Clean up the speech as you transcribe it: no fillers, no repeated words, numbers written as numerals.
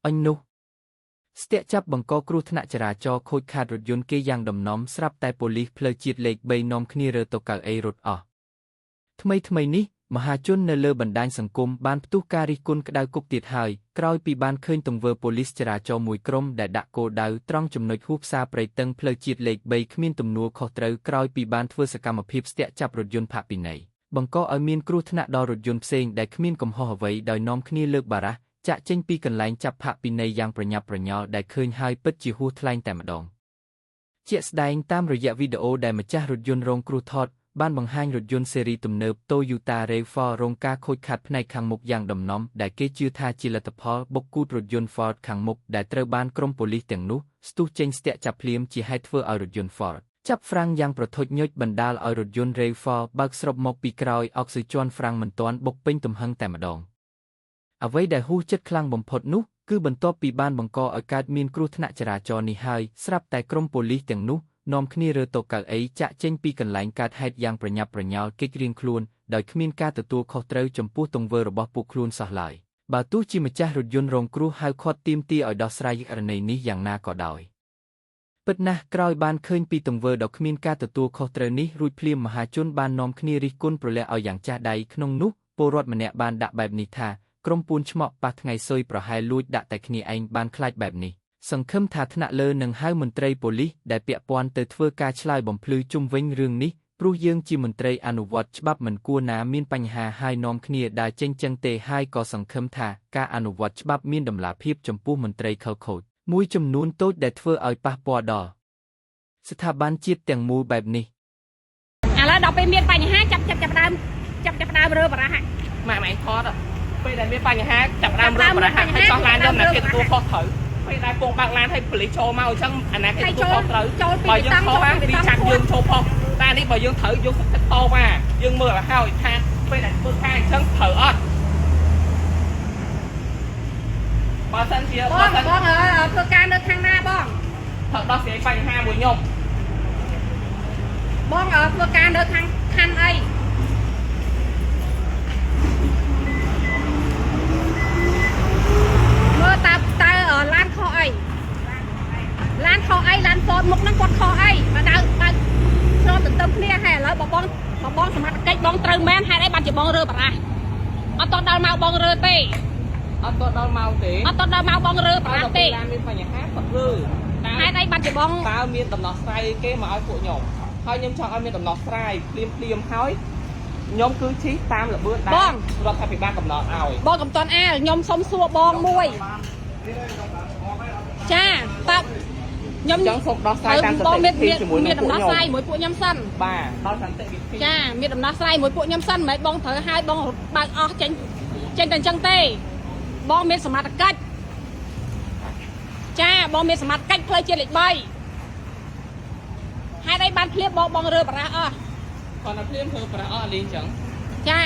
អញនោះស្ទាក់ចាប់បង្កគ្រោះថ្នាក់ចរាចរណ៍ខូចខាតរថយន្តគេយ៉ាងដំណំស្រាប់តែប៉ូលីសផ្លូវជាតិលេខ3នាំគ្នារើទៅកៅអីរត់អស់ថ្មីថ្មីនេះមហាជននៅលើបណ្ដាញសង្គមបានផ្ទុះការរិះគន់ក្តៅគុកទៀតហើយក្រោយពីបានឃើញទង្វើប៉ូលីសចរាចរណ៍មួយក្រុមដែលដាក់គោលដៅត្រង់ចំណុចហួសផ្សារព្រៃតឹងផ្លូវជាតិលេខ3គ្មានទំនួលខុសត្រូវក្រោយពីបានធ្វើសកម្មភាពស្ទាក់ចាប់រថយន្តផាកពិន័យបង្កឲ្យមានគ្រោះថ្នាក់ដល់រថយន្តផ្សេងដែលគ្មានកំហុសអ្វីដោយនាំគ្នាលើកបារះចាក់ចេញពីកន្លែងចាប់ផាកពិន័យយ៉ាងប្រញាប់ប្រញាល់ដែលឃើញហើយពិតជាហួសថ្លែងតែម្ដងជាក់ស្ដែងតាមរយៈវីដេអូដែលម្ចាស់រថយន្តរងគ្រោះថតបានបង្ហាញរថយន្តស៊េរីទំនើប Toyota RAV4 រងការខូចខាតផ្នែកខាងមុខយ៉ាងដំណំដែលគេជឿថាជាលទ្ធផលបុកគូទរថយន្ត Ford ខាងមុខដែលត្រូវបានក្រុមប៉ូលីសទាំងនោះស្ទុះចេញស្ទាក់ចាប់ភ្លាមជាហេតុធ្វើឲ្យរថយន្ត Ford ចាប់ហ្វ្រាំងយ៉ាងប្រថុចញុចបណ្ដាលឲ្យរថយន្ត RAV4 បើកស្រុបមកពីក្រោយអុកស៊ីជន់ហ្វ្រាំងមិនទាន់បុកពេញទំហឹងតែម្ដងអ្វីដែលហួសចិត្តខ្លាំងបំផុតនោះគឺបន្ទាប់ពីបានបង្កឲ្យកើតមានគ្រោះថ្នាក់ចរាចរណ៍នេះហើយស្រាប់តែក្រុមប៉ូលីសទាំងនោះនាំគ្នារើទៅកៅអីចាក់ចេញពីកន្លែងកើតហេតុយ៉ាងប្រញាប់ប្រញាល់គេចរៀងខ្លួនដោយគ្មានការទទួលខុសត្រូវចំពោះទង្វើរបស់ពួកខ្លួនសោះឡើយបើទោះជាម្ចាស់រថយន្តរងគ្រោះហៅខាត់ទាមទារឲ្យដោះស្រាយករណីនេះយ៉ាងណាក៏ដោយពិតណាស់ក្រោយបានឃើញពីទង្វើដ៏គ្មានការទទួលខុសត្រូវនេះរួចភ្លាមមហាជនបាននាំគ្នារិះគន់ប្រលះឲ្យយ៉ាងចាស់ដៃក្នុងនោះពលរដ្ឋម្នាក់បានដាក់បែបនេះថាក្រុមពួនឆ្មក់ប៉ះថ្ងៃស៊ុយប្រហែលលួចដាក់តែគ្នាឯងបានខ្លាចបែបនេះសង្ឃឹមថាថ្នាក់លើនឹងហៅមន្ត្រីប៉ូលីសដែលពាក់ព័ន្ធទៅធ្វើការឆ្លើយបំភ្លឺជុំវិញរឿងនេះព្រោះយើងជាមន្ត្រីអនុវត្តច្បាប់មិនគួរណាមានបញ្ហាហើយនាំគ្នាដើរចេញចឹងទេហើយក៏សង្ឃឹមថាការអនុវត្តច្បាប់មានតម្លាភាពចំពោះមន្ត្រីខិលខូចមួយចំនួនតូចដែលធ្វើឲ្យប៉ះពាល់ដល់ស្ថាប័នជាតិទាំងមូលបែបនេះ ឥឡូវដល់ពេលមានបញ្ហាចាប់ចាប់ចាប់ដើមចាប់ចាប់ដើមរើបារះ ម៉ាក់ម៉ែថតពេលដែលមានបញ្ហាចាប់ដើមរើបារះហើយចង់ឡានយកណាគេទទួលខុសត្រូវពេលដែលពងបើកឡានឲ្យប៉ូលីសចូលមកអញ្ចឹងអាណាគេទទួលខុសត្រូវបើយើងខុសពីឆាក់យើងចូលផុសតែនេះបើយើងត្រូវយើងសុខចិត្តតវ៉ាយើងមើលឲ្យហើយថាពេលដែលធ្វើការអញ្ចឹងត្រូវអត់បើសិនជា បង បើសិន បងធ្វើការនៅខាងណាបង ត្រូវដោះស្រាយបញ្ហាមួយខ្ញុំ បងធ្វើការនៅខាងខណ្ឌអីមើលតើតើឡានខុសអីឡានខុសអីឡានហ្វតមុខហ្នឹងគាត់ខុសអីបើដៅបើឆ្លងទន្ទឹមគ្នាហើយឥឡូវបើបងបើបងសមត្ថកិច្ចបងត្រូវមែនហេតុអីបានជាបងរើបារះអត់តដល់មកបងរើទេ អត់ដល់មកទេ អត់តដល់មកបងរើបារះទេ ឡានមានបញ្ហាគាត់រើ ហេតុអីបានជាបង តើមានដំណោះស្រាយគេមកឲ្យពួកខ្ញុំហើយខ្ញុំចង់ឲ្យមានដំណោះស្រាយភ្លាមភ្លាមហើយខ្ញុំគឺជិះតាមល្បឿនដែលរដ្ឋាភិបាលកំណត់ឲ្យ បងកំតន់អាលខ្ញុំសុំសួរបងមួយចាតើខ្ញុំ អញ្ចឹងសូមដោះស្រាយតាមស បង ន្តិ មានមាន វិធីជាមួយ មានដំ នឹងពួកខ្ញុំ ណោះស្រាយមួយពួកខ្ញុំសិន បាទដល់សន្តិវិធី ចាមានដំណោះស្រាយមួយពួកខ្ញុំសិនមិនមែនបងត្រូវឲ្យបងរត់បើកអស់ចេញចេញតែអញ្ចឹងទេបងមានសមត្ថកិច្ចចាបងមានសមត្ថកិច្ចផ្លូវជាតិលេខ3ហេតុអីបានភ្លាមបងបងរើបារះអស់ គាត់តែភ្លាមធ្វើប្រាក់អស់លីអញ្ចឹង ចា